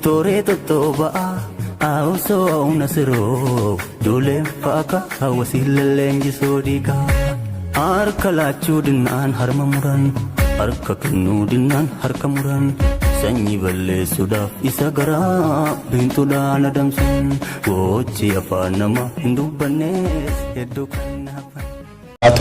Tooree tottooba'a awusoo nasiroo Joolleen faaka hawwasiin leenjisoo dhiigaa. Harka laachuu dinnaan harma muran, harka kennuu dinnaan harka muran, sanyii balleessuudhaaf isa garaa biintuudhaan adamsan, gochi afaan nama hin dubbannees hedduu kan hafan.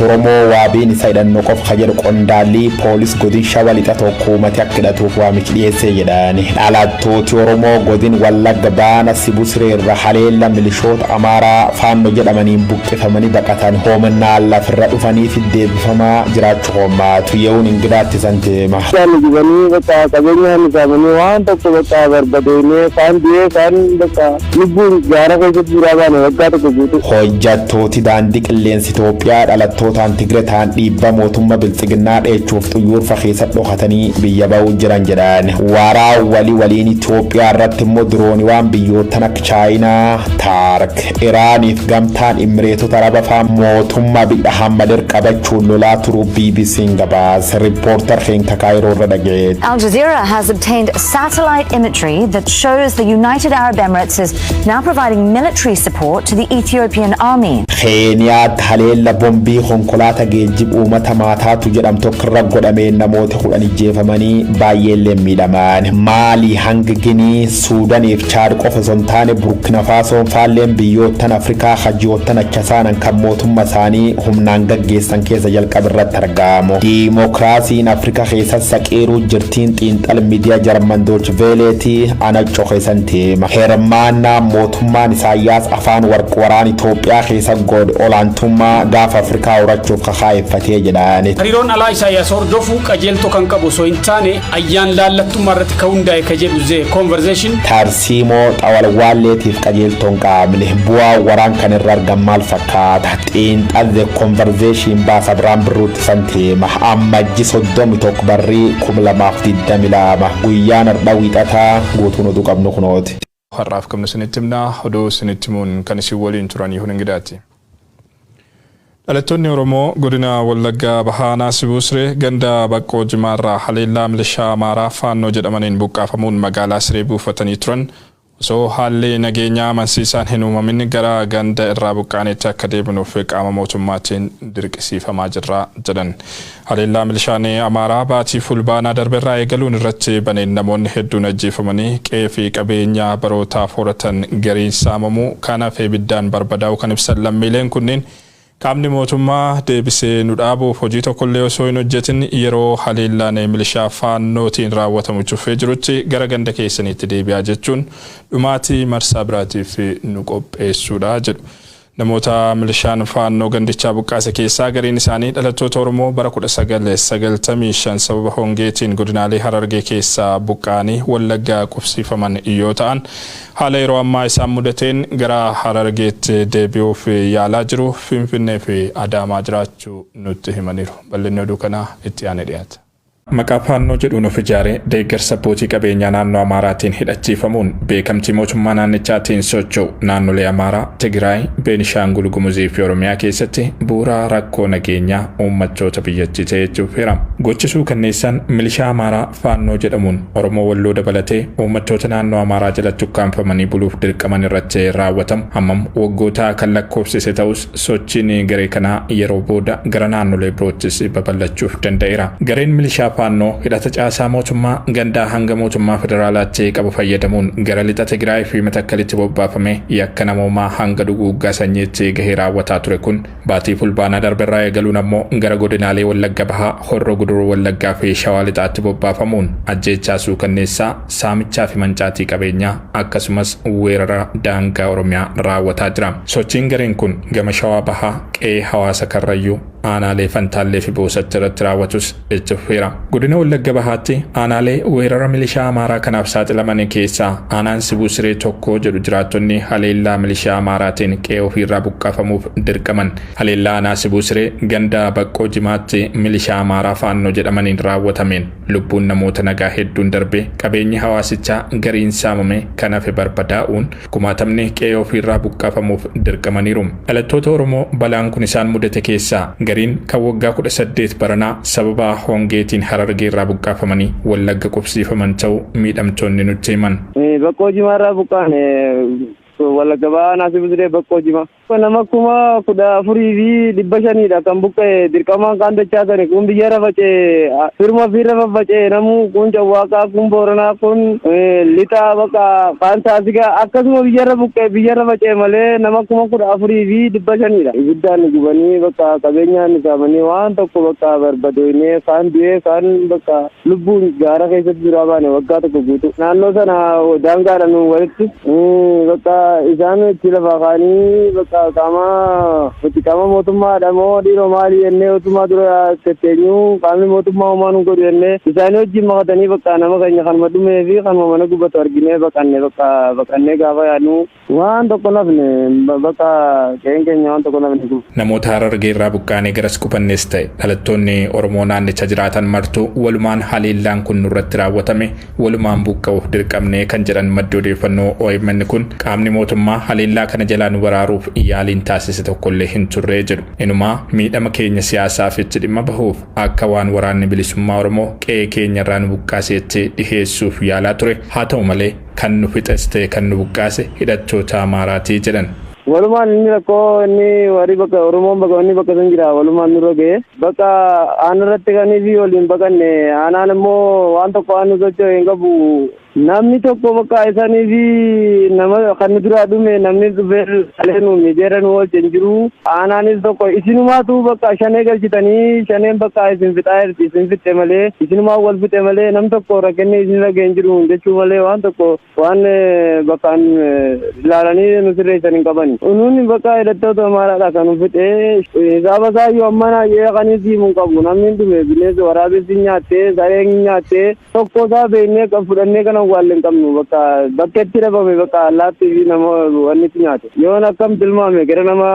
Oromoo waabiin isa hidhannoo qofa ka jedhu qondaalli poolis godin Shawaa Lixa tokko uummati akka hidhatuuf waamichi dhiyeessee jedhan. Dhalattooti Oromoo godin Wallagga Baana Sibuu Sireerra haleella milishoota Amaaraa Faannoo jedhamaniin buqqifamanii baqatan hoomannaa lafirra dhufaniif deebifamaa jiraachuu hoommaatu ye'uun ingidaatti san teema. Isaan gubanii bakka qabeenya saamanii waan tokko bakka barbadeemee kaan du'ee kaan bakka lubbuun gaara keessatti duraa baane waggaa tokko guutuu. Hojjattooti daandii qilleensa Itoophiyaa dhalattootaan Tigire ta'an dhiibbaa mootummaa biltsiginnaa dheechuuf xuyyoorfa keessa dhokatanii biyya ba'uu jiran jedhan. Waraa walii waliin Itoophiyaa irratti immoo dirooniiwwan biyyoottan akka Chaayinaa, Taark, Iraaniif gamtaan Imireetota Araba fa'aa mootummaa Abiy Ahmad qabachuun lolaa turuu BBC'n gabaase. Reporter keenya Kaayiroo irra dhaga'e. Al Jazeera has obtained satellite imagery that shows the United Arab Emirates is now providing military support to the Ethiopian army. Keeniyaatti haleella bombii konkolaataa geejjiba uummata maataatu jedhamtu tokko irra godhameen namoota 10 ijjeefamanii baay'eellee miidhaman. Maalii hanga Ginii, Suudaaniif Chaad qofa osoo hin taane Burkina Faasoon faalleen biyyoottan Afrikaa hajiyoottan achasaanan kan mootummaa isaanii humnaan gaggeessan keessa jalqaba irratti argamu. Diimokiraasiin Afrikaa keessatti saqeeruu jirtiin xiinxal miidiyaa Jarman Deutsche Welleetii ana keessan teema. Hirmaannaa mootummaan Isaayyaas afaan warqwaraan Itoophiyaa keessa godhe olaantummaa gaafa Afrikaa horachuuf kakaa'effatee jedhan. Hariiroon alaa Isaayyaas hordofuu qajeeltoo kan qabu osoo hin taane ayyaan laallattummaa irratti kan hundaa'e ka jedhu The Conversation. Tarsiimoo xawalwaalleetiif qajeeltoon qaamne bu'aa waraan kan irra argan maal fakkaata? Xiinxal The Conversation baasa biraan birruutti san teema. Ammajji 31 barrii 2022 guyyaan har'a wiixataa guutuun oduu qabnu kunooti. Har'aaf qabnu isinitti himnaa, oduu isinitti himuun kan isin waliin turan Yihuun Ingidaati. Dhalattoonni Oromoo godina Wallaggaa Bahaa Naasibuu Siree ganda Baqqoo Jimaarraa haleellaa milishaa Amaaraa Faannoo jedhamaniin buqqaafamuun magaalaa Siree buufatanii turan osoo haalli nageenyaa amansiisaan hin uumamin gara ganda irraa buqqaanetti akka deebinuuf qaama mootummaatiin dirqisiifamaa jirra jedhan. Haleellaa milishaan Amaaraa baatii Fulbaanaa darbe irraa eegaluun irratti baneen namoonni hedduun ajjeefamanii qe'ee fi qabeenya barootaaf horatan gariin saamamuu kanaaf ibiddaan barbadaa'uu kan ibsan lammiileen kunneen, qaamni mootummaa deebisee nu dhaabuuf hojii tokkollee osoo hin hojjetin yeroo haleellaan milishaa Faannootiin raawwatamu cufee jirutti gara ganda keessaniitti deebi'aa jechuun dhumaatii marsaa biraatiif nu qopheessuudha jedhu. Namoota milishaan Faannoo gandichaa buqqaase keessaa gariin isaanii dhalattoota Oromoo bara 1995 sababa hongeetiin godinaalee Harargee keessaa buqqaanii Wallaggaa qubsiifaman yoo ta'an, haala yeroo ammaa isaan mudateen gara Harargeetti deebi'uuf yaalaa jiru, Finfinnee fi Adaamaa jiraachuu nutti himaniiru. Bal'inni oduu kanaa itti aanee dhiyaata. Maqaa Faannoo jedhuun of ijaaree deeggarsa abbootii qabeenyaa naannoo Amaaraatiin hidhachiifamuun beekamtii mootummaa naannichaatiin socho'u naannolee Amaaraa, Tigraay, Beenishaangul Gumuzii fi Oromiyaa keessatti bu'uura rakkoo nageenyaa uummattoota biyyattii ta'ee dhufeera. Gochi suukanneessaan milishaa Amaaraa Faannoo jedhamuun Oromoo Walloo dabalatee uummattoota naannoo Amaaraa jalatti ukkaanfamanii buluuf dirqaman irratti raawwatamu hammam waggoota kan lakkoofsise ta'us, sochiin garee kanaa yeroo booda gara naannolee biroottis babal'achuuf danda'eera. Gareen milishaa Faannoo hidhata caasaa mootummaa gandaa hanga mootummaa federaalaatti qabu fayyadamuun gara lixa Tigraay fi Matakkalitti bobbaafame yakka namoomaa hanga duguuggaa sanyiitti gahee raawwataa ture kun baatii Fulbaanaa darberraa eegaluun ammoo gara godinaalee Wallagga Bahaa, Horroo Guduruu Wallaggaa fi Shawaa Lixaatti bobbaafamuun ajjeechaa suukanneessaa, saamichaa fi mancaatii qabeenyaa akkasumas weerara daangaa Oromiyaa raawwataa jira. Sochiin gareen kun gama Shawaa Bahaa qe'ee hawaasa Karrayyuu aanaalee Fantaallee fi Boosatti irratti raawwatus itti fufeera. Godina Wallagga Bahaatti aanaalee weerara milishaa Amaaraa kanaaf saaxilaman keessaa aanaan Sibuu Siree tokko jedhu jiraattonni haleellaa milishaa Amaaraatiin qe'ee ofiirraa buqqaafamuuf dirqaman. Haleellaa aanaa Sibuu Siree ganda Baqqoo Jimaatti milishaa Amaaraa Faannoo jedhamaniin raawwatameen lubbuun namoota nagaa hedduun darbe, qabeenyi hawaasichaa gariin saamame, kan hafe barbadaa'uun kumaatamni qe'ee ofiirraa buqqaafamuuf dirqamaniiru. Dhalattoota Oromoo balaan kun isaan mudate keessaa gariin Gariin kan waggaa 18 baranaa sababa hongeetiin Harargee irraa buqqaafamanii Wallagga qubsiifaman ta'uu miidhamtoonni nutti himan. Baqqoo Jimaarraa buqqaane, Wallagga Bahaa, Naasii Busiree, Baqqoo Jimaa. Nama 14,500dha kan buqqa'e dirqamaan kaan dachaasani. Kun biyyarra faca'e, firuma ofiirra faffaca'e namuu, kun Cawwaaqaa, kun Booranaa, kun Lixaa, bakka kaan Saasigaa, akkasuma biyyarra buqqa'e, biyyarra faca'e malee nama 14,500dha. Ibiddaan gubanii, bakka qabeenyaan saamanii, waan tokko bakka barbadeessee, kaan du'ee, kaan bakka lubbuun gaara keessatti duraa baane waggaa tokko guutuu. Naannoo sana daangaadhaan walitti bakka isaan itti lafaa kaanii, bakka qaama nuti qaama mootummaadha moo dhiiroo maali jennee mootummaa dura tetteenyuu, qaamni mootummaa homaa nu godhu jennee, isaanii wajjin makatanii bakka nama keenya kanuma dhumee fi kanuma mana gubatu arginee baqanne. Bakka baqannee gaafa yaadnu waan tokko nafne, bakka qe'een keenya waan tokko nafne. Namoota Harargee irraa buqqaanee garas qubannes ta'e dhalattoonni Oromoo naannicha jiraatan martuu walumaan haleellaan kun nurratti raawwatame, walumaan buqqa'uuf dirqamnee kan jedhan maddi odeeffannoo OMN kun, qaamni mootummaa haleellaa kana jalaa nu baraaruuf yaaliin taasise tokkollee hin turree jedhu. Inumaa miidhama keenya siyaasaaf itti dhimma bahuuf akka waan Waraanni Bilisummaa Oromoo qe'ee keenya irraa nu buqqaaseetti dhiheessuuf yaalaa ture. Haa ta'u malee kan nu fixes ta'e kan nu buqqaase hidhattoota Amaaraatii jedhan. Walumaan inni rakkoo inni warri bakka Oromoon bakka inni bakka san jira walumaan nurra ga'e. Bakka aanaa irratti kanii fi waliin baqanne, aanaan immoo waan tokko waan nu socho'e hin qabu. Namni tokko bakka isaanii fi nama kan nu duraa dhume namni dhufee alee nu mijeera nu oolche hin jiru. Aanaanis tokko isinumaatu bakka shanee galchitanii, shaneen bakka isin fixaa jirti, isin fixxe malee, isinumaa wal fixe malee, nam tokko rakkinni isin irra ga'e hin jiru jechuu malee waan tokko waan bakkaan ilaalanii nu sirreessan hin qaban. Nuuni bakka hidhattoota Amaaraadha kan nu fixe. Hisaaba isaa iyyuu amma kanii siimuu hin qabu. Namni hin dhume, bineensi waraabessi nyaattee, sareen nyaattee, tokko isaa beeknee kan fudhannee kan awwaalle hin qabnu. Bakka bakkeetti dhabame, bakka allaattii fi nama wanni itti nyaate. Yoon akkam tilmaame gara nama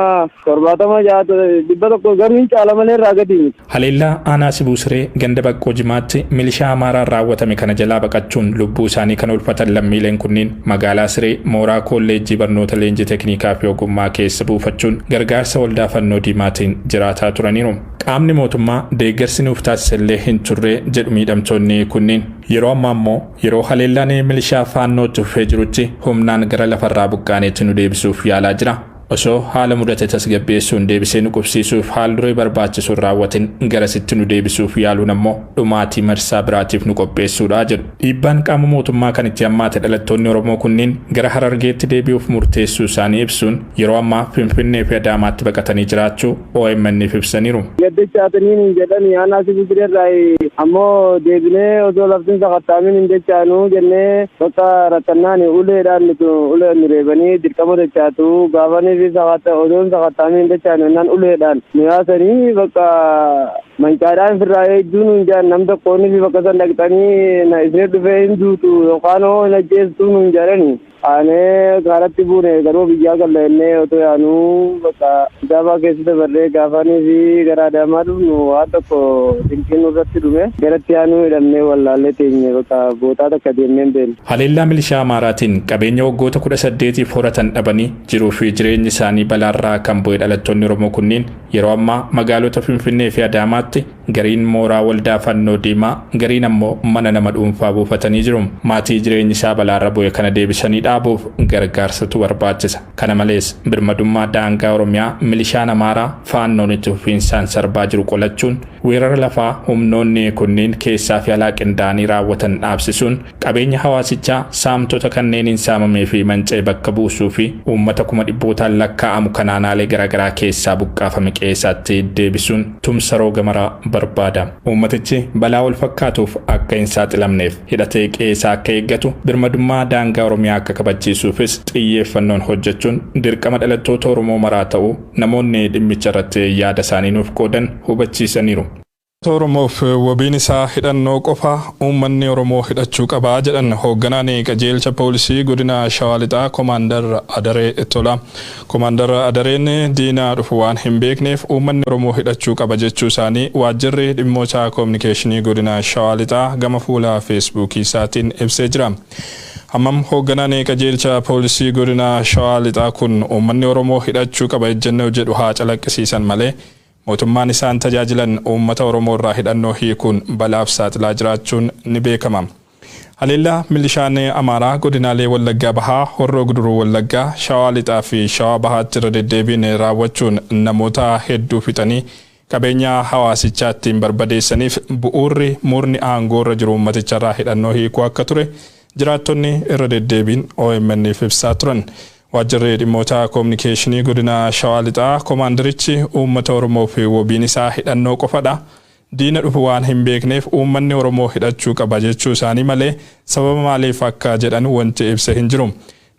70, 100 garuu hin caala malee irraa gadi miti. Haleellaa aanaa Sibuu Siree ganda Baqqoo Jimaatti milishaa Amaaraan raawwatame kana jalaa baqachuun lubbuu isaanii kan oolfatan lammiileen kunniin magaalaa Siree mooraa kolleejjii barnoota leenjii teeknikaa fi ogummaa keessa buufachuun gargaarsa Waldaa Fannoo Diimaatiin jiraataa turaniiru. Qaamni mootummaa deeggarsi nuuf taasisellee hin turre jedhu miidhamtoonni kunniin. Yeroo ammaa immoo yeroo haleellaan milishaa Faannootti fufee jirutti humnaan gara lafarraa buqqaaneetti nu deebisuuf yaalaa jira. Osoo haala mudate tasgabbeessuun deebisee nu qubsiisuuf haal duree barbaachisuun raawwatin garasitti nu deebisuuf yaaluun ammoo dhumaatii marsaa biraatiif nu qopheessuudha jedhu. Dhiibbaan qaama mootummaa kan itti hammaate dhalattoonni Oromoo kunniin gara Harargeetti deebi'uuf murteessuu isaanii ibsuun yeroo ammaa Finfinnee fi Adaamaatti baqatanii jiraachuu OMN'if ibsaniiru. Gaddachaatanii hin jedhani aanaa Sibuu Sireerraa ammoo deebinee osoo laftiin sakattaamin hin dachaanu jennee, bakka rakkannaan uleedhaan ulee nu reebanii dirqama dachaatu gaafanii fi sakatta osoo hin sakattaamin hin dachaanu jennaan uleedhaan nu yaasanii, bakka mancaadhaan firraa eegduu nuun jedhan. Nam tokkoonni fi bakka san dhaqxanii isin dhufee hin duutu yookaan hoo hin ajjeestuu nuun jedhani. Aanee kaaratti buune, garuu biyyaa galla jennee otoo yaanuu bakka kitaabaa keessa dabarree gaafanii fi gara Adaamaa dhufnu waan tokko dinqiin nurratti dhume, garatti yaanuu hidhamnee wallaallee teenye, bakka bootaa takka deemnee hin beeknu. Haleellaa milishaa Amaaraatiin qabeenya waggoota 18f horatan dhabanii jiruu fi jireenyi isaanii balaarraa kan bu'e dhalattoonni Oromoo kunniin yeroo ammaa magaalota Finfinnee fi Adaamaatti gariin mooraa Waldaa Fannoo Diimaa, gariin ammoo mana nama dhuunfaa buufatanii jiru. Maatii jireenyi isaa balaarra bu'e kana deebisanii dhaabuuf gargaarsatu barbaachisa. Kana malees birmadummaa daangaa Oromiyaa milishaan Amaaraa Faannoon itti fufiinsaan sarbaa jiru qolachuun, weerara lafaa humnoonni kunniin keessaa fi alaa qindaa'anii raawwatan dhaabsisuun, qabeenya hawaasichaa saamtota kanneeniin saamamee fi manca'e bakka buusuu fi uummata kuma dhibbootaan lakkaa'amu kan aanaalee garaagaraa keessaa buqqaafame qe'eesaatti deebisuun tumsa rooga maraa barbaada. Uummatichi balaa wal fakkaatuuf akka hin saaxilamneef hidhatee qe'eesaa akka eeggatu, birmadummaa daangaa Oromiyaa akka kabachiisuufis xiyyeeffannoon hojjechuun dirqama dhalattoota Oromoo maraa ta'uu namoonni dhimmicha irratti yaada isaanii nuuf qoodan hubachiisaniiru. Oromoof wabiin isaa hidhannoo qofa, uummanni Oromoo hidhachuu qabaa jedhan hoogganaan qajeelcha poolisii godina Shawaa Lixaa Komaandar Adaree Tola. Komaandar Adareen diina dhufu waan hin beekneef uummanni Oromoo hidhachuu qaba jechuu isaanii waajjirri dhimmoota koominikeeshinii godina Shawaa Lixaa gama fuula Feesbuukii isaatiin ibsee jira. Hammam hoogganaan qajeelcha poolisii godina Shawaa Lixaa kun uummanni Oromoo hidhachuu qaba ejjennoo jedhu haa calaqqisiisan malee, mootummaan isaan tajaajilan uummata Oromoo irraa hidhannoo hiikuun balaaf saaxilaa jiraachuun ni beekama. Haleellaa milishaan Amaaraa godinaalee Wallaggaa Bahaa, Horroo Guduruu Wallaggaa, Shawaa Lixaa fi Shawaa Bahaatti irra deddeebiin raawwachuun namoota hedduu fixanii qabeenya hawaasichaa ittiin barbadeessaniif bu'uurri murni aangoorra jiru uummaticharraa hidhannoo hiikuu akka ture jiraattonni irra deddeebiin OMN'f ibsaa turan. Waajjirri dhimmoota koominikeeshinii godina Shawaa Lixaa koomaandarichi uummata Oromoo fi wabiin isaa hidhannoo qofadha. Diina dhufu waan hin beekneef uummanni Oromoo hidhachuu qaba jechuu isaanii malee sababa maaliif akka jedhan wanti ibsa hin jiru.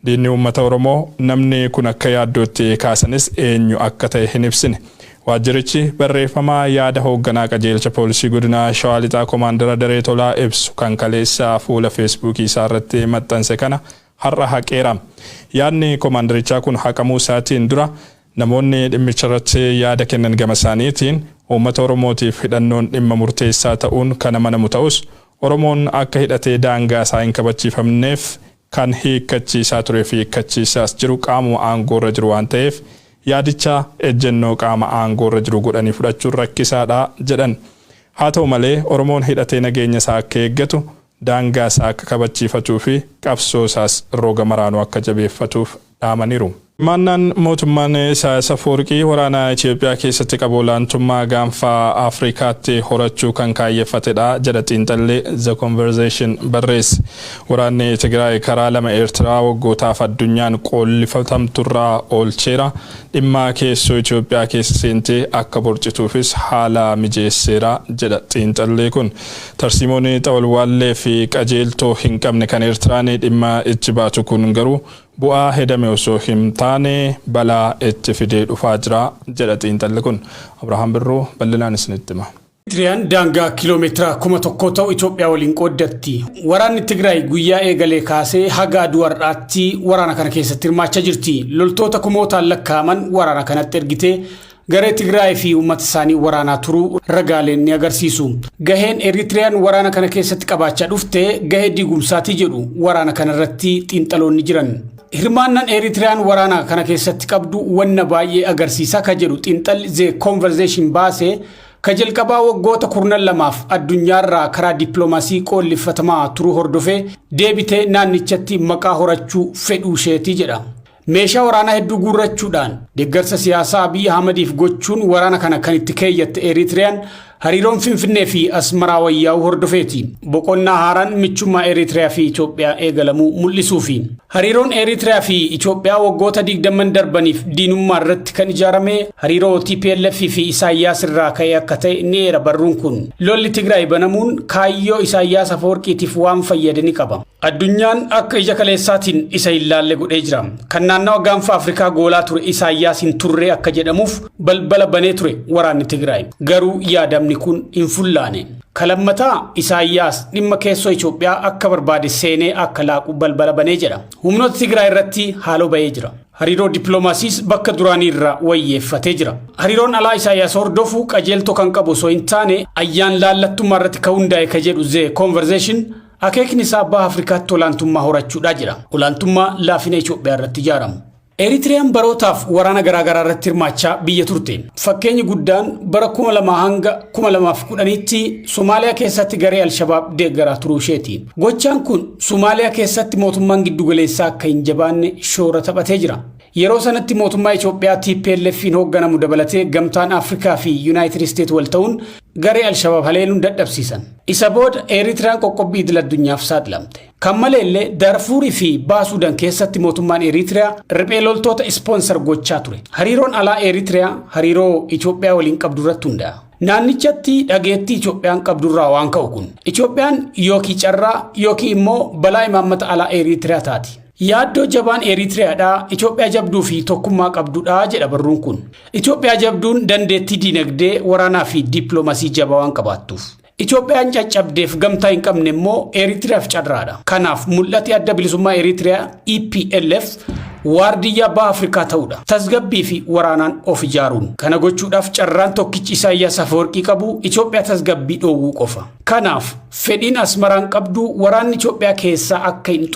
Diinni uummata Oromoo namni kun akka yaaddootti kaasanis eenyu akka ta'e hin ibsine. Waajjirichi barreeffama yaada hoogganaa qajeelcha poolisii godina Shawaa Lixaa Koomaandara Daree Tolaa ibsu kan kaleessa fuula Feesbuukii isaa irratti maxxanse kana har'a haqeera. Yaadni koomaandarichaa kun haqamuu isaatiin dura namoonni dhimmicha irratti yaada kennan gama isaaniitiin uummata Oromootiif hidhannoon dhimma murteessaa ta'uun kan amanamu ta'us, Oromoon akka hidhatee daangaa isaa hin kabachiifamneef kan hiikkachiisaa turee fi hiikkachiisaas jiru qaamuma aangoorra jiru waan ta'eef, yaadicha ejjennoo qaama aangoorra jiru godhanii fudhachuun rakkisaadha jedhan. Haa ta'u malee, Oromoon hidhatee nageenya isaa akka eeggatu, daangaa isaa akka kabachiifatuu fi qabsoo isaas roga maraanuu akka jabeeffatuuf dhaamaniiru. Hirmaannaan mootummaan Isaayaas Afwerqii waraana Itoophiyaa keessatti qabu olaantummaa gaanfa Afrikaatti horachuu kan kaayyeffatedha jedha xiinxalli The Conversation barreesse. Waraanni Tigraay karaa lama Eertiraa waggootaaf addunyaan qoollifatamturraa oolcheera. Dhimma keessoo Itoophiyaa keessa seentee akka borcituufis haala mijeesseera jedha xiinxalli kun. Tarsiimoon xawalwaallee fi qajeeltoo hin qabne kan Eertiraan dhimma itti baatu kun garuu bu'aa hedame osoo hin taane balaa itti fidee dhufaa jira jedha xiinxalli kun. Abrahaam Birruu bal'inaan isinitti hima. Eritiriyaan daangaa kiiloomeetira 1000 ta'u Itoophiyaa waliin qooddatti. Waraanni Tigraay guyyaa eegalee kaasee haga aduu har'aatti waraana kana keessatti hirmaachaa jirti. Loltoota kumootaan lakkaa'aman waraana kanatti ergitee garee Tigraay fi uummata isaanii waraanaa turuu ragaaleen ni agarsiisu. Gaheen Eritiriyaan waraana kana keessatti qabaachaa dhufte gahee diigumsaatii jedhu waraana kanarratti xiinxaloonni jiran. Hirmaannaan Eritiriyaan waraana kana keessatti qabdu wanna baay'ee agarsiisa ka jedhu xiinxalli The Conversation baase, ka jalqabaa waggoota 12f addunyaarraa karaa dippiloomaasii qoollifatamaa turuu hordofee deebitee naannichatti maqaa horachuu fedhuu isheetii jedha. Meeshaa waraanaa hedduu guurrachuudhaan deeggarsa siyaasaa Abiy Ahmediif gochuun waraana kana kan itti keeyyatte Eritiriyaan hariiroon Finfinnee fi Asmaraa wayyaa'uu hordofeeti. Boqonnaa haaraan michummaa Eritiriyaa fi Itoophiyaa eegalamuu mul'isuufi. Hariiroon Eritiriyaa fi Itoophiyaa waggoota 20 darbaniif diinummaa irratti kan ijaarame hariiroo TPLF fi Isaayyaas irraa ka'ee akka ta'e ni eera barruun kun. Lolli Tigraay banamuun kaayyoo Isaayyaas Afawarqiitiif waan fayyade ni qaba. Addunyaan akka ija kaleessaatiin isa hin laalle godhee jira. Kan naannawa gaanfa Afrikaa goolaa ture Isaayyaas hin turre akka jedhamuuf balbala banee ture waraanni Tigraay. Garuu yaadamni kun hin fullaane. Kalammataa Isaayyaas dhimma keessoo Itoophiyaa akka barbaade seenee akka laaqu balbala banee jedha. Humnoota Tigraay irratti haaloo bahee jira. Hariiroo dippiloomaasiis bakka duraanii irraa wayyeeffatee jira. Hariiroon alaa Isaayyaas hordofu qajeeltoo kan qabu osoo hin taane ayyaan laallattummaa irratti kan hundaa'e ka jedhu The Conversation, akeekni isaa baha Afrikaatti olaantummaa horachuudha jedha. Olaantummaa laafina Itoophiyaa irratti ijaaramu. Eritiriyaan barootaaf waraana garaagaraa irratti hirmaachaa biyya turte. Fakkeenyi guddaan bara 2000 hanga 2010tti Somaaliyaa keessatti garee Alshabaab deeggaraa turuu isheeti. Gochaan kun Somaaliyaa keessatti mootummaan giddugaleessaa akka hin jabaanne shoora taphatee jira. Yeroo sanatti mootummaa Itoophiyaa TPLF'n hoogganamu dabalatee gamtaan Afrikaa fi Yuunaayitid Isteet wal ta'uun garee Alshabaab haleeluun dadhabsiisan. Isa booda Eritiriyaan qoqqobbii idil addunyaaf saaxilamte. Kan maleellee Darfuurii fi Baha Suudaan keessatti mootummaan Eritiriyaa riphee loltoota ispoonsar gochaa ture. Hariiroon alaa Eritiriyaa hariiroo Itoophiyaa waliin qabdu irratti hundaa'a. Naannichatti dhageettii Itoophiyaan qabdurraa waan ka'u kun. Itoophiyaan yookiin carraa yookiin immoo balaa imaammata alaa Eritiriyaa taati. Yaaddoo jabaan Eritiriyaadhaa Itoophiyaa jabduu fi tokkummaa qabdudha jedha barruun kun. Itoophiyaa jabduun dandeettii diinagdee, waraanaa fi dippiloomasii jabaa waan qabaattuuf. Itoophiyaan caccabdeef gamtaa hin qabne immoo Eritiriyaaf carraadha. Kanaaf mul'ati adda bilisummaa Eritiriyaa EPLF Waardiyyaa Baha Afrikaa ta'uudha. Tasgabbii fi waraanaan of ijaaruun. Kana gochuudhaaf carraan tokkichi Isaayyaas Afeworqii qabu Itoophiyaa tasgabbii dhoowwuu qofa. Kanaaf fedhiin Asmaraan qabdu waraanni Itoophiyaa keessaa akka hin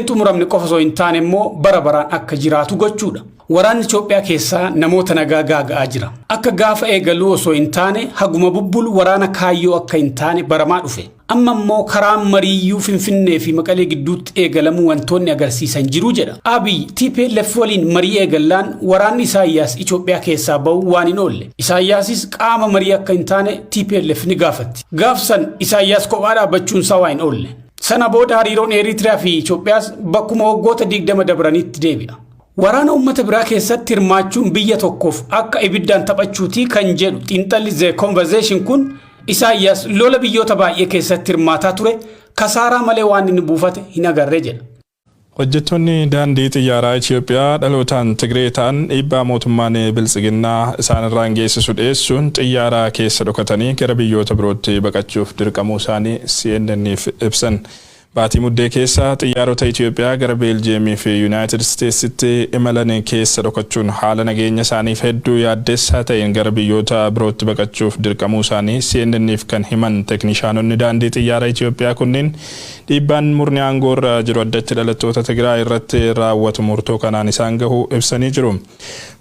xumuramne qofa osoo hin taane immoo bara baraan akka jiraatu gochuudha. Waraanni Itoophiyaa keessaa namoota nagaa gaaga'aa jira. Akka gaafa eegaluu osoo hin taane haguma bubbulu waraana kaayyoo akka hin taane baramaa dhufe. Amma immoo karaan mariiyyuu Finfinnee fi Maqalee gidduutti eegalamuu wantoonni agarsiisan jiru jedha. Abiy TPLF waliin marii eegallaan waraanni Isaayyaas Itoophiyaa keessaa ba'uu waan hin oolle. Isaayyaasis qaama marii akka hin taane TPLF ni gaafatti. Gaafsan Isaayyaas kophaa dhaabbachuun isaa waa hin oolle. Sana booda hariiroon Eritiriyaa fi Itoophiyaas bakkuma waggoota 20 dabranitti deebi'a. Waraana uummata biraa keessatti hirmaachuun biyya tokkoof akka ibiddaan taphachuutii kan jedhu xiinxalli The Conversation kun, Isaayyaas lola biyyoota baay'ee keessatti hirmaataa ture kasaaraa malee waan inni buufate hin agarree jedha. Hojjettoonni daandii xiyyaaraa Itoophiyaa dhalootaan Tigree ta'an dhiibbaa mootummaan Biltsiginnaa isaanirraan geessisu dhiyeessuun xiyyaara keessa dhokatanii gara biyyoota birootti baqachuuf dirqamuu isaanii CNN'if ibsan. Baatii Muddee keessa xiyyaarota Itoophiyaa gara Beeljeemii fi Yuunaayitid Isteetsitti imalan keessa dhokachuun haala nageenya isaaniif hedduu yaaddessaa ta'een gara biyyoota birootti baqachuuf dirqamuu isaanii CNN'if kan himan teeknishaanonni daandii xiyyaara Itoophiyaa kunneen, dhiibbaan murni aangoo irra jiru addatti dhalattoota Tigraay irratti raawwatu murtoo kanaan isaan gahu ibsanii jiru.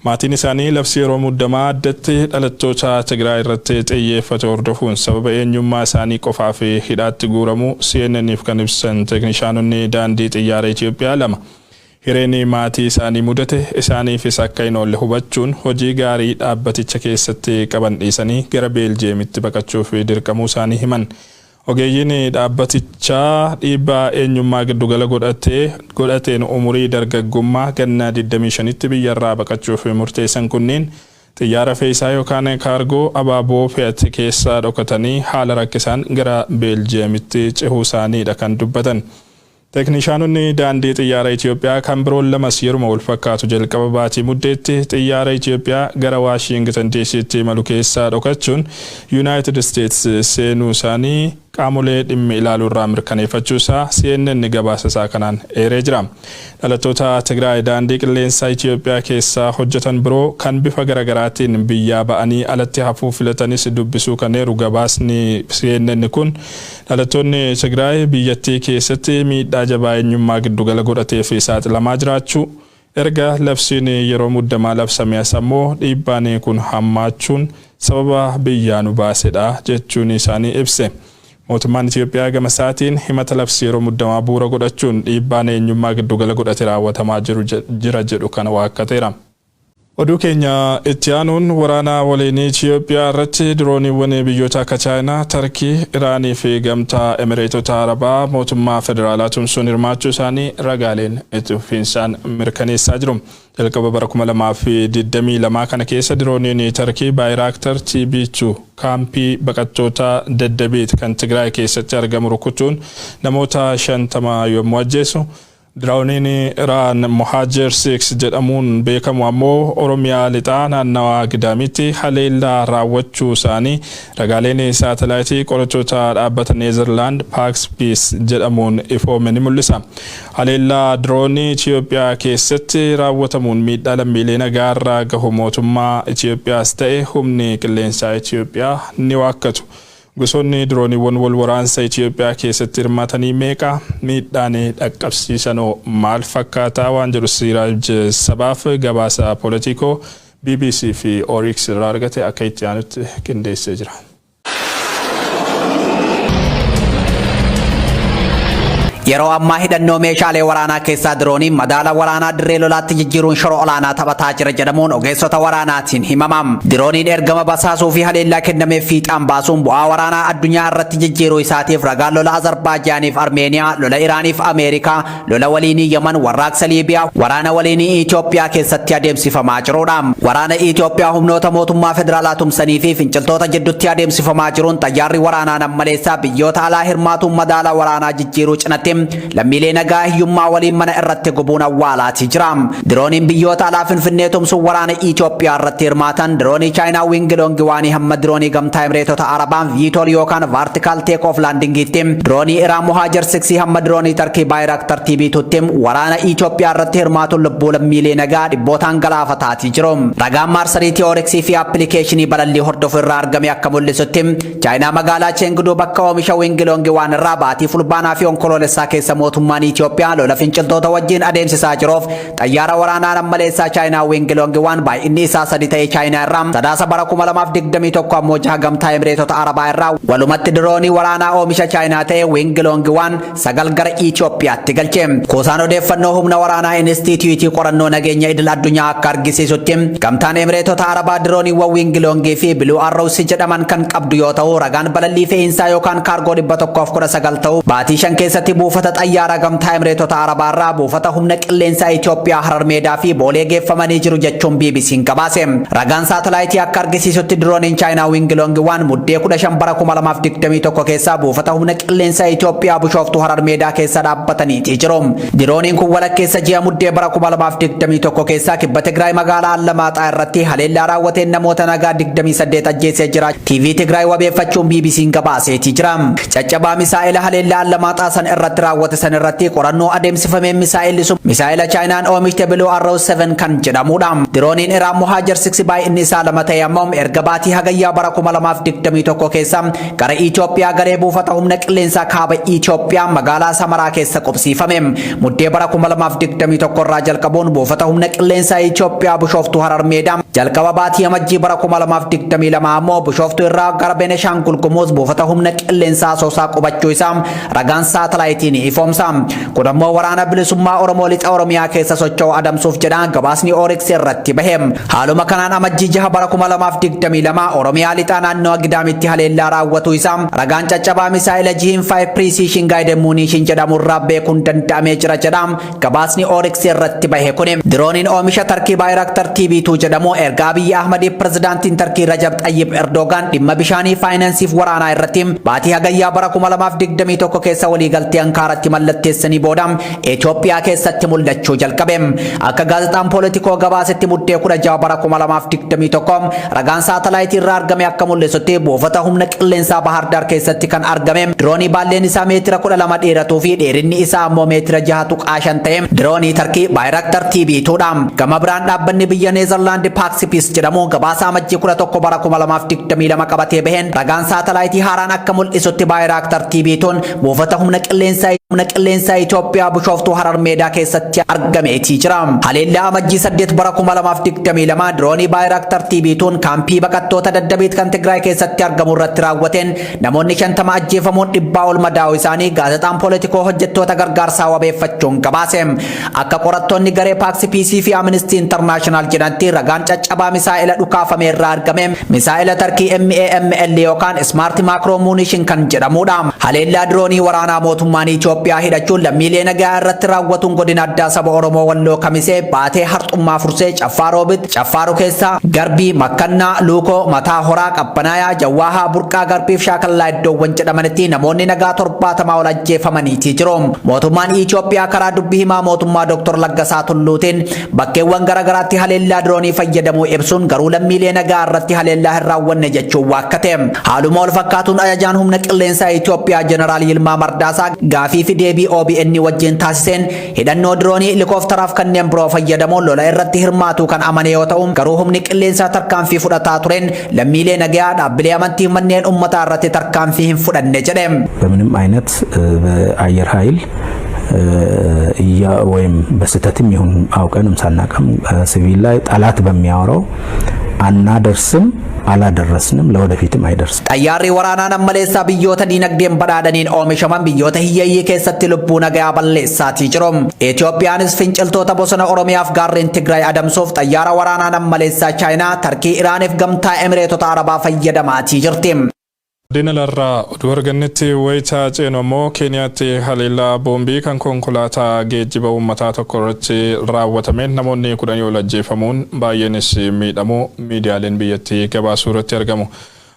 Maatiin isaanii labsii yeroo muddamaa addatti dhalattoota Tigraay irratti xiyyeeffate hordofuun sababa eenyummaa isaanii qofaa fi hidhaatti guuramuu CNN'if kan ibsan teeknishaanonni daandii xiyyaara Itoophiyaa lama, hireen maatii isaanii mudate isaaniifis akka hin oolle hubachuun hojii gaarii dhaabbaticha keessatti qaban dhiisanii gara Beeljeemitti baqachuuf dirqamuu isaanii himan. Ogeeyyiin dhaabbatichaa dhiibbaa eenyummaa giddugala godhateen umurii dargaggummaa ganna 25tti biyyarraa baqachuuf murteessan kunneen xiyyaara fe'iisaa yookaan kaargoo abaaboo fe'ate keessa dhokatanii haala rakkisaan gara Beeljeemitti cehuu isaaniidha kan dubbatan. Teeknishaanonni daandii xiyyaara Itoophiyaa kan biroon lamas yeruma wal fakkaatu jalqaba baatii Muddeetti xiyyaara Itoophiyaa gara Waashingitan DC'tti imalu keessaa dhokachuun Yuunaayitid Isteets seenuu isaanii qaamolee dhimmi ilaaluu irraa mirkaneeffachuu isaa CNN gabaasa isaa kanaan eeree jira. Dhalattoota Tigraay daandii qilleensaa Itoophiyaa keessaa hojjetan biroo kan bifa garaagaraatiin biyyaa ba'anii alatti hafuu filatanis dubbisuu kan eeru gabaasni CNN kun, dhalattoonni Tigraay biyyattii keessatti miidhaa jabaa eenyummaa giddugala godhatee fi saaxilamaa jiraachuu, erga labsiin yeroo muddamaa labsame as ammoo dhiibbaan kun hammaachuun sababa biyyaa nu baasedha jechuun isaanii ibse. Mootummaan Itoophiyaa gama isaatiin himata labsii yeroo muddamaa bu'uura godhachuun dhiibbaan eenyummaa giddugala godhate raawwatamaa jira jedhu kana waakkateera. Oduu keenya itti aanuun, waraana waliinii Itoophiyaa irratti dirooniiwwan biyyoota akka Chaayinaa, Tarkii, Iraanii fi Gamtaa Emireetota Arabaa mootummaa federaalaa tumsuun hirmaachuu isaanii ragaaleen itti fufiinsaan mirkaneessaa jiru. Jalqaba bara 2022 kana keessa dirooniin Tarkii Baayiraaktar TB2 kaampii baqattoota Deddebiit kan Tigraay keessatti argamu rukutuun namoota 50 yommuu ajjeesu, dirooniin Iraan Mohajer 6 jedhamuun beekamu ammoo Oromiyaa lixaa naannawaa Gidaamitti haleellaa raawwachuu isaanii ragaaleen saatalaayitii qorattoota dhaabbata Neezerlaand Pax Peace jedhamuun ifoome ni mul'isa. Haleellaa diroonii Itoophiyaa keessatti raawwatamuun miidhaa lammiilee nagaarraa gahu mootummaa Itoophiyaas ta'e humni qilleensaa Itoophiyaa ni waakkatu. Gosoonni dirooniiwwan wal waraansa Itoophiyaa keessatti hirmaatanii meeqa? Miidhaan dhaqqabsiisanoo maal fakkaataa waan jedhu Siiraaj Sabaaf gabaasa Politikoo, BBC fi Oryx irraa argate akka itti aanutti qindeessee jira. Yeroo ammaa hidhannoo meeshaalee waraanaa keessaa dirooniin madaala waraanaa dirree lolaatti jijjiiruun shora olaanaa taphataa jira jedhamuun ogeessota waraanaatiin himama. Dirooniin ergama basaasuu fi haleellaa kennameef fiixaan baasuun bu'aa waraanaa addunyaa irratti jijjiiruu isaatiif ragaan lola Azarbaajaaniif Armeeniyaa, lola Iraaniif Ameerikaa, lola waliinii Yaman, warraaqsa Liibiyaa, waraana waliinii Itoophiyaa keessatti adeemsifamaa jirudha. Waraana Itoophiyaa humnoota mootummaa federaalaa tumsanii fi finciltoota jidduutti adeemsifamaa jiruun xayyaarri waraanaa nammaleessaa biyyoota alaa hirmaatuun madaala waraanaa jijjiiruu cinatti lammiilee nagaa hiyyummaa waliin mana irratti gubuun awwaalaatii jira. Dirooniin biyyoota alaa Finfinnee tumsuun waraana Itoophiyaa irratti hirmaatan diroonii Chaayinaa Wing Loong One hamma diroonii Gamtaa Emireetota Arabaan VTOL yookaan Vertical Take Off Landingiitti, diroonii Iraan Mohajer 6 hamma diroonii Tarkii Bayraktar TB2tti waraana Itoophiyaa irratti hirmaatuun lubbuu lammiilee nagaa dhibbootaan galaafataatii jiru. Ragaan maarsariitii Oryxii fi appilikeeshinii balallii hordofu irraa argame akka mul'isutti, Chaayinaa magaalaa Chengduu bakka oomisha Wing Loong One irraa baatii Fulbaanaa fi Onkoloolessaa keessa mootummaan Itoophiyaa lola finciltoota wajjin adeemsisaa jiruuf xayyaara waraanaa nammaleessaa Chaayinaa Wing Loong One baay'inni isaa sadi ta'e Chaayinaa irraa, Sadaasa bara 2021 ammoo jaha Gamtaa Emireetota Arabaa irraa, walumatti diroonii waraanaa oomisha Chaayinaa ta'e Wing Loong One sagal gara Itoophiyaatti galche. Kuusaan odeeffannoo humna waraanaa Inistiitiyuutii qorannoo nageenya idil addunyaa akka argisiisutti, Gamtaan Emireetota Arabaa dirooniiwwan Wing Loongii fi Blue Arrows jedhaman kan qabdu yoo ta'u, ragaan balallii fe'iinsaa yookaan kaargoo 119 ta'u baatii 5 keessatti buufata xayyaaraa Gamtaa Emireetota Arabaa irraa buufata humna qilleensaa Itoophiyaa Harar Meedaa fi Boolee geeffamanii jiru jechuun BBC'n gabaase. Ragaan saatalaayitii akka argisiisutti, dirooniin Chaayinaa Wing Loong One Muddee 15 bara 2021 keessaa buufata humna qilleensaa Itoophiyaa Bishooftuu Harar Meedaa keessa dhaabbataniitii jiru. Dirooniin kun walakkeessa ji'a Muddee bara 2021 keessaa kibba Tigraay magaalaa Allamaaxaa irratti haleellaa raawwateen namoota nagaa 28 ajjeesee jira. TV Tigraay wabeeffachuun BBC'n gabaaseetii jira. Caccabaa misaa'ela haleellaa Allamaaxaa san irratti raawwate san irratti qorannoo adeemsifameen misaa'elli sun misaa'ela Chaayinaan oomishte Blue Arrow 7 kan jedhamudha. Dirooniin Iraan Mohajer 6 baay'inni isaa lama ta'e ammoo erga baatii Hagayyaa bara 2021 keessa gara Itoophiyaa galee buufata humna qilleensaa kaaba Itoophiyaa magaalaa Samaraa keessa qubsiifame. Muddee bara 2021 irraa jalqabuun buufata humna qilleensaa Itoophiyaa Bishooftuu Harar Meedaa, jalqaba baatii Amajjii bara 2022 ammoo Bishooftuu irraa gara Beneshaangul Gumuz buufata humna qilleensaa Asoosaa qubachuu isaa ragaan saatalaayitii ni ifoomsa. Kun ammoo Waraana Bilisummaa Oromoo lixa Oromiyaa keessa socho'u adamsuuf jedha gabaasni Oryx irratti bahe. Haaluma kanaan Amajjii 6 bara 2022 Oromiyaa lixaa naannoo Gidaamitti haleellaa raawwatu isaa ragaan caccabaa misaa'ila Jihin 5 Precision Guided Munition jedhamu irraa beekuun danda'amee jira jedha gabaasni Oryx irratti bahe kuni. Dirooniin oomisha Tarkii Bayraktar TB2 jedhamu erga Abiyyi Ahmadiif pirezidaantiin Tarkii Rajab Xayyib Erdogaan dhimma bishaanii, faayinaansiif waraanaa irratti baatii Hagayyaa bara 2021 keessa waliigaltee Ankaaratti mallatteessanii booda Itoophiyaa keessatti mul'achuu jalqabe. Akka gaazexaan Politikoo gabaasetti, Muddee 16 bara 2021 ragaan saatalaayitii irraa argame akka mul'isutti, buufata humna qilleensaa Bahar Daar keessatti kan argame diroonii baalleen isaa meetira 12 dheeratuu fi dheerinni isaa ammoo meetira 6.5 ta'e diroonii Tarkii Bayraktar TB2dha. Gama biraan dhaabbanni biyya Neezerlaand Pax Peace jedhamu gabaasa Amajjii 11 bara 2022 qabatee baheen ragaan saatalaayitii haaraan akka mul'isutti Bayraktar TB2n buufata humna qilleensaa Itoophiyaa Bishooftuu Harar Meedaa keessatti argameetii jira. Haleellaa Amajjii 8 bara 2022 diroonii Bayraktar TB2n kaampii baqattoota Daddabiit kan Tigraay keessatti argamu irratti raawwateen namoonni 50 ajjeefamuun 100 ol madaa'uu isaanii gaazexaan Politikoo hojjettoota gargaarsaa wabeeffachuun gabaase. Akka qorattoonni garee Pax Peace fi Amnesty International jedhanitti, ragaan caccabaa misaa'ila dhukaafame irraa argame misaa'ila Tarkii MAML yookaan Smart Micro Munition kan jedhamudha. Haleellaa diroonii waraanaa mootummaan Itoophiyaa hidhachuun lammiilee nagaa irratti raawwatuun godina addaa saba Oromoo Walloo Kamisee Baatee, Harxummaa Fursee, Caffaa Roobit, Caffaaru keessa, Garbii, Makkannaa, Luukoo, Mataa Horaa, Qabbanaayaa, Jawwaahaa, Burqaa Garbiif Shaakallaa iddoowwan jedhamanitti namoonni nagaa 70 ol ajjeefamaniitii jiru. Mootummaan Itoophiyaa karaa dubbii himaa mootummaa Dr. Laggasaa Tulluutiin bakkeewwan garaagaraatti haleellaa diroonii fayyadamuu ibsuun garuu lammiilee nagaa irratti haleellaa hin raawwanne jechuun waakkate. Haaluma wal fakkaatuun ajajaan humna qilleensaa Itoophiyaa Jeneraal Yilmaa Mardaasaa gaafii fi deebii OBN wajjin taasiseen hidhannoo diroonii, helikooftaraaf kanneen biroo fayyadamuun lola irratti hirmaatu kan amane yoo ta'u, garuu humni qilleensaa tarkaanfii fudhataa tureen lammiilee nagaa, dhaabbilee amantii, manneen uummataa irratti tarkaanfii hin fudhanne jedhe. በምንም አይነት በአየር ኃይል ወይም በስህተትም ይሁን አውቀንም ሳናውቅም ሲቪል ላይ ጠላት በሚያወራው አናደርስም፣ አላደረስንም፣ ለወደፊትም አይደርስም። Xayyaarri waraanaa nammaleessaa biyyoota diinagdeen badhaadhaniin oomishaman biyyoota hiyyeeyyii keessatti lubbuu nagaa balleessaatii jiru. Itoophiyaanis finciltoota bosona Oromiyaaf gaarreen Tigraay adamsuuf xayyaara waraanaa nammaleessaa Chaayinaa, Tarkii, Iraaniif Gamtaa Emireetota Arabaa fayyadamaatii jirti. Godina larraa oduu argannetti wayitaa ceenu ammoo, Keeniyaatti haleellaa boombii kan konkolaataa geejjiba uummataa tokko irratti raawwatameen namoonni 10 ol ajjeefamuun baay'eenis miidhamuu miidiyaaleen biyyattii gabaasuu irratti argamu.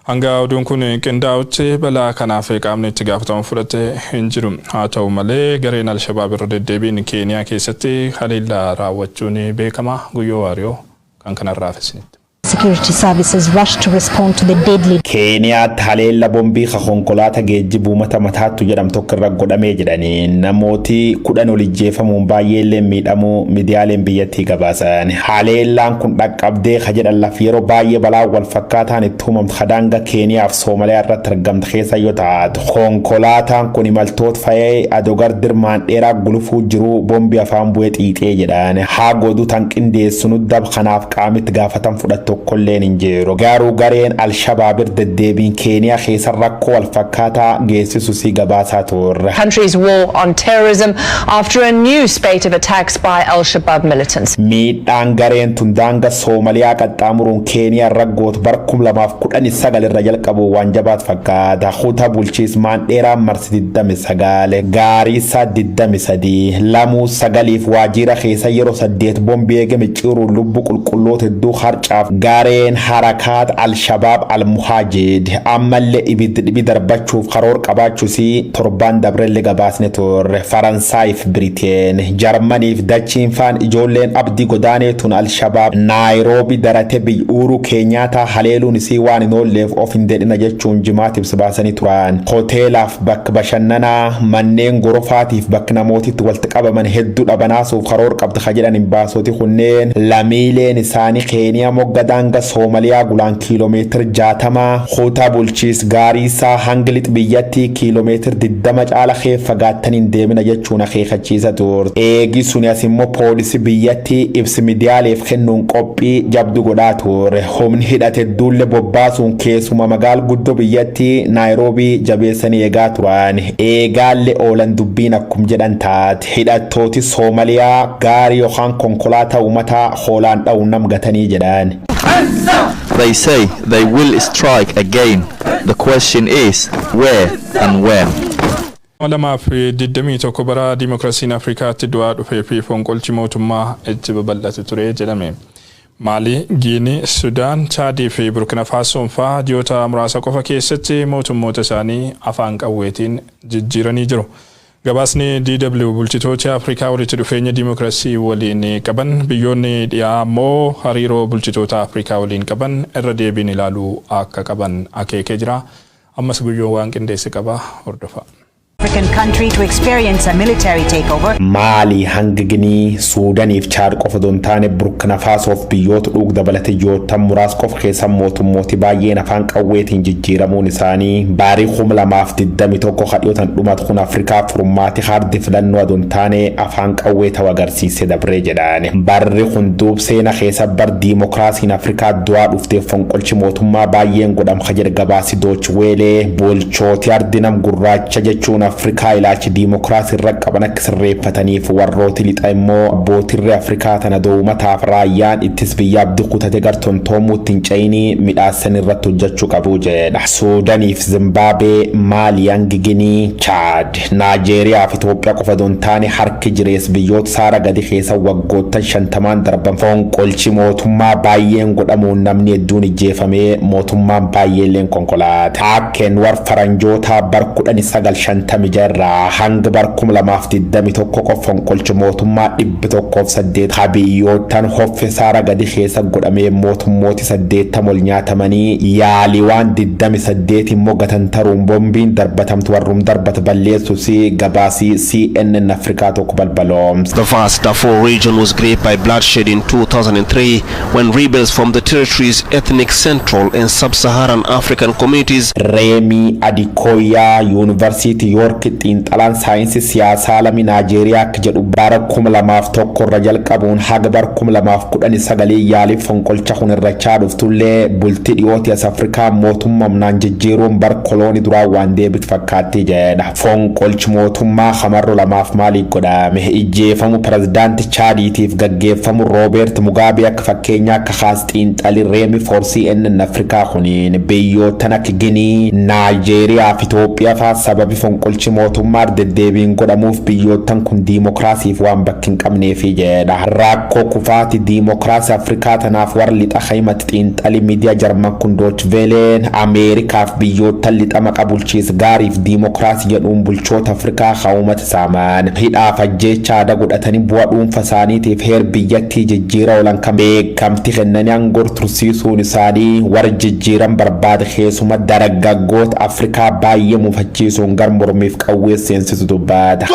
Hanga oduun kun qindaa'utti balaa kanaaf qaamni itti gaafatamu fudhate hin jiru. Haa ta'u malee, gareen Alshabaab irra deddeebiin Keeniyaa keessatti haleellaa raawwachuun beekama. Guyyoo Waariyoo kan kanarraa isinitti. Security services rushed to respond to the deadly Keeniyaatti haleella bombii konkolaataa geejjiba uummata mataattu jedhamu tokko irra godhamee jedhanii namooti 10 ol ijjeefamuun baay'eellee miidhamuu miidiyaaleen biyyattii gabaasan. Haleellaan kun dhaqqabdee ka jedhan laf yeroo baay'ee balaa wal fakkaataan itti uumamtu hadaanga Keeniyaaf Soomaliyaa irratti argamtu keessa yoo taatu, konkolaataan kun imaltoota fayee adogar dirmaan dheeraa gulufuu jiru bombii afaan bu'ee xiixee jedhan. Haa godhu tan qindeessinu dab kanaaf qaamitti gaafatan fudhatu tokkolleen hin jiru. Garuu gareen Alshabaabir deddeebiin Keeniyaa keessa rakkoo wal fakkaataa geessisu si gabaasaa turre. Country's war on terrorism after a new spate of attacks by Al Shabaab militants. Miidhaan gareen tun daanga Soomaliyaa qaxxaamuruun Keeniyaa irra gootu bara 2019 irra jalqabu waan jabaat fakkaata. Kutaa bulchiis Maandheeraa marsi 29, Gaariisaa 23, lamuu sagaliif waajjira keessa yeroo saddeet bombii eegame ciruun lubbuu qulqulloota hedduu harcaaf. Gareen harakaat Alshabaab Almuhaajid ammallee ibiddi dhibi darbachuuf karoor qabaachuus torbaan dabrelle gabaasne turre. Faransaayif, Biriteen, Jarmaniif Dachiin faan ijoolleen abdii godaanee tun Alshabaab Naayiroobi darate biyya Uuruu Keenyaataa haleeluun isii waan hin oolleef of hin dedhina jechuun jimaat ibsa baasanii turan. Hoteelaaf bakka bashannanaa, manneen gorofaatiif bakka namootitti walitti qabaman hedduu dhabanaasuuf karoor qabdi ka jedhan hin baasoti kunneen, lamiileen isaanii Keeniyaa mogga daanga Soomaliyaa gulaan kiiloomeetira 60, kutaa bulchiis Gaariisaa hanga lixa biyyattii kiiloomeetira 20 caala kee fagaattanii hin deemina jechuun akeekachiisa turte. Eegi suni as immoo poolisii biyyattii ibsi miidiyaaleef kennuun qophii jabdu godhaa ture. Humni hidhate duulle bobbaasuun keessuma magaal guddoo biyyattii Naayiroobii jabeessanii eegaa turan. Eegaallee oolan dubbiin akkum jedhan taate. Hidhattooti Soomaliyaa gaarii yookaan konkolaataa uummataa hoolaan dha'uun nam gatanii jedhan. They say they will strike again. The question is where and when. 2021 bara diimokiraasiin Afrikaatti du'aa dhufee fi fonqolchi mootummaa itti babal'ate ture jedhame. Maalii, Giinii, Sudaan, Chaadii fi Burkina Faasoon fa'aa ji'oota muraasa qofa keessatti mootummoota isaanii afaan qawweetiin jijjiiranii jiru. Gabaasni DW bulchitoota Afrikaa walitti dhufeenya diimokiraasii waliin qaban, biyyoonni dhiyaa immoo hariiroo bulchitoota Afrikaa waliin qaban irra deebiin ilaaluu akka qaban akeekee jira. Ammas Guyyoo waan qindeesse qaba, hordofa. African country to experience a military takeover. Maalii hanga Ginii, Suudaaniif Chaad qofa osoo hin taane, Burkina Faasoof biyyoota dhuug dabalate ji'oottan muraasa qofa keessa mootummooti baay'een afaan qawweetiin jijjiiramuun isaanii baarii 2021 kadhiyootan dhumatu kun Afrikaa furmaati hardi filannoo adoo hin taane afaan qawwee ta'u agarsiise dabree jedhan. Barri kun duub seena keessa bar diimokiraasiin Afrikaa du'aa dhufteef fonqolchi mootummaa baay'een godham ka jedhe gabaasi Deutsche Welle, bulchooti ardi nam gurraacha jechuun Afrikaa ilaalchi diimokiraasii irra qaban akka sirreeffataniif, warrooti lixa immoo abbootirri Afrikaa tana doomataaf raayyaan ittis biyya abdii kutate gartontoomuutti hin ceyinii midhaassan irratti hojjechuu qabu jedha. Suudaaniif Zimbaabuwee, Maali hangi Ginii, Chaad, Naajeeriyaa fi Itoophiyaa qofa osoo hin taane, harki jirees biyyoota saara gadi keessa waggoottan 50n darban fonqolchi mootummaa baay'een godhamuun namni hedduun ijjeefamee mootummaan baay'eelleen konkolaata. Akkeen war faranjootaa bar 1956 irraa hanga bar 2021 qofa fonqolchi mootummaa 108 habiyyoottan hoffe saara gadi keessa godhamee mootummooti 80 ol nyaatamanii, yaalii waan 28 immoo gatantaruun bombiin darbatamtu warrum darbata balleessus gabaasii CNN Afrikaa tokko balbaloomsa. The vast Darfur region was gripped by bloodshed in 2003 when rebels from the territory's ethnic Central and Sub-Saharan African communities Reemii Adikoyaa, Yuunivarsiitii Yoork xiinxalaan saayinsii siyaasaa lami Naajeeriyaa akka jedhu, bara 2001 irra jalqabuun haga bara 2019 yaalii fonqolcha kun irrachaa dhuftullee, bultii dhiyooti as Afrikaa mootummaa humnaan jijjiiruun bar koloonii duraa waan deebitu fakkaatti jedha. Fonqolchi mootummaa hamarro lamaaf maaliif godhame? Ijjeefamu pirezidaanti Chaadiitiif gaggeeffamu Roobeert Mugaabee akka fakkeenyaa akka kaas xiinxalii Reemi for CNN Afrikaa kuniin, biyyoottan akka Ginii, Naajeeriyaa fi Itoophiyaa fa'aa sababi fonqolchi Fonqolchi mootummaa deddeebiin godhamuuf biyyoottan kun diimokiraasiif waan bakki hin qabneefi jedha. Rakkoo kufaati diimokiraasii Afrikaa tanaaf warra lixa himatti xiinxalii miidiyaa Jarman kun Deutsche Welleen, Ameerikaaf biyyoottan lixa maqa bulchiis gaariif diimokiraasii jedhuun bulchoota Afrikaa haa'umata saaman hidhaaf ajjeecha aadaa godhatanii bu'aa dhuunfa isaaniitiif heer biyyattii jijjiira oolan kan beekamti kennanii aangoo tursiisuun isaanii warra jijjiiran barbaade, keessuma dargaggoota Afrikaa baay'ee mufachiisuun gar mormiif qawwee seensisu dubbata.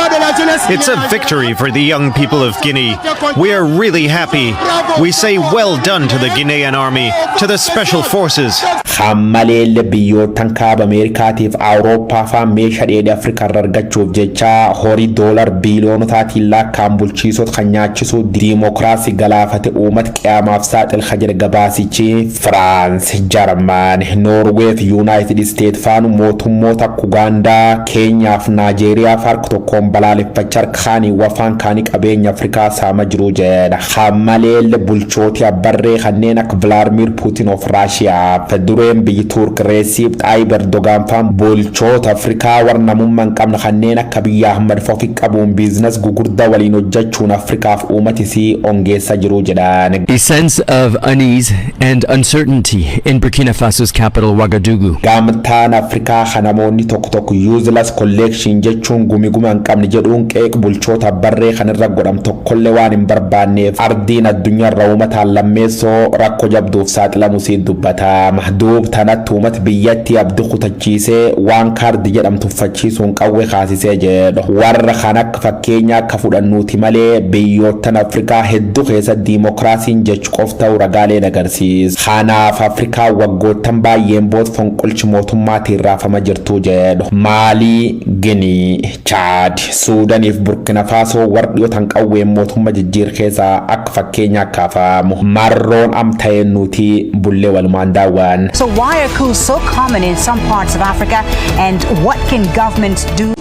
It's a victory for the young people of Guinea. We are really happy. We say well done to the Guinean army, to the special forces. Hammaleellee biyyoottan kaaba Ameerikaatiif Awurooppaa faa meeshaa dheedhii Afrikaa irraa argachuuf jecha horii doolar biiliyoonotaatiin lakkaan bulchiisota kan nyaachisuu diimokiraasii galaafate uummata qiyaamaaf saaxil jedhe gabaasichi. Firaans, Jarman, Noorwee fi Yuunaayitid Isteet faanu mootummoota akka Ugaandaa, Keenyaa fi Naajeeriyaa harka tokkoon balaaleffachaa harka kaanii wafaan kaanii qabeenya Afrikaa saama jiru jedha. Hammaleellee bulchooti abbarree kanneen akka Vilaadimir Puutin of Raashiyaa, dureen biyyi Turk Reesiip Xaayib Erdogaan faan bulchoota Afrikaa warra namummaa hin qabne kanneen akka biyya Ahmad Fofi qabuun business gugurdaa waliin hojjechuun Afrikaaf uummata isii ongeessa jiru jedhan. A sense of unease and uncertainty in Burkina Faso's capital, Ouagadougou. Gamtaan Afrikaa kan namoonni tokko tokko useless collection jechuun gumiguma hin qabne jedhuun qeeq bulchoota barree kan irra godham tokkollee waan hin barbaanneef ardiin addunyaarra uummataan lammeessoo rakkoo jabduuf saaxilamu sii dubbatama. Duub tanatti uummata biyyattii abdii kutachiisee waan kaardi jedhamtu uffachiisuun qawwee kaasisee jedhu. Warra kan akka fakkeenya akka fudhannuuti malee biyyoottan Afrikaa hedduu keessatti diimokiraasiin jechu qof ta'uu ragaaleen agarsiisa. Kanaaf Afrikaa waggoottan baay'een booda fonqolchi mootummaatiin raafama jirtu jedhu. Maalii, Ginii, Chaad, Suudaaniif Burkina Faasoo warra dhiyootan qawween mootummaa jijjiir keessaa akka fakkeenya kaafamu. Marroon amta'een nuti bullee walumaan daawwan. So why are coups so common in some parts of Africa, and what can governments do?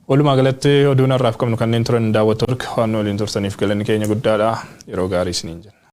Walumaa galatti oduun har'aaf qabnu kanneen turan. Daawwattoota, waan waliin turtaniif galanni keenya guddaadha. Yeroo gaarii isiniin jenna.